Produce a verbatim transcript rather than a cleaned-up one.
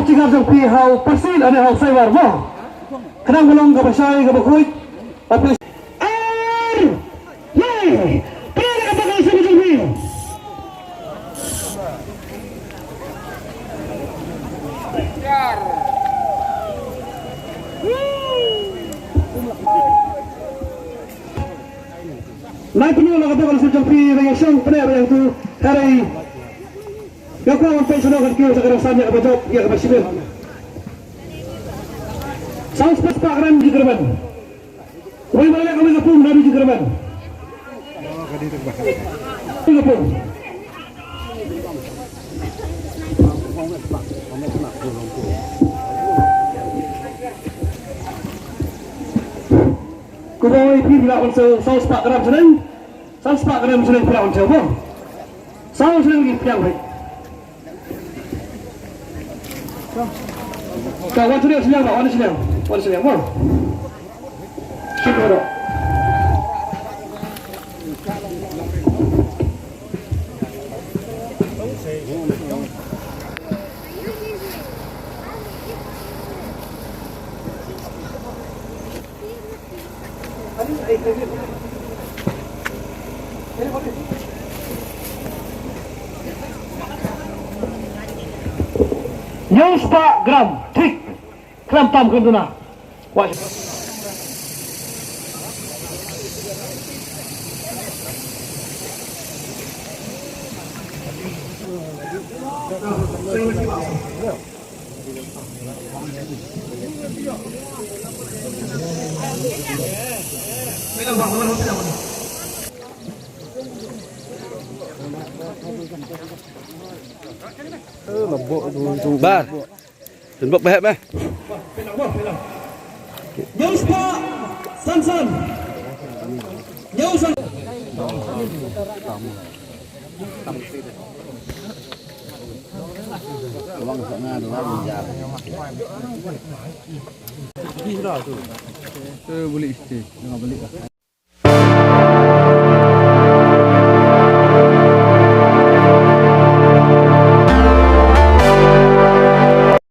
Jingkyrmen jong phi ha u Persil, ane ha u Saiwar mo. Khnang ba long kaba shai kaba khuid. Ar, lai, pynlong ka bak ka lashai jong phi. Lai pynlong ka bak ka lashai jong phi, ba ïa shong pynlong ba ïa tu, hynrei. Ïa ka wan pynshong ka kiew sa ka rong san ïa kaba jop ïa kaba shibit. Saw spah gram jingkyrmen. Wei ba leh ka wei ka pung na jingkyrmen. Wei ka pung. Kumba wei phi la wan saw spah gram shnong. Saw spah gram shnong phi la wan saw mo. Saw shnong ki phi la wan. Ka wan shnong shnong ba wan shnong. Wan shnong mo. Shnong ba. Hynñiew spah gram, thik. Khlem tam khlem duna. Wah. Bar. Tynbok behek meh. Hynñiew spah san san. Hynñiew san.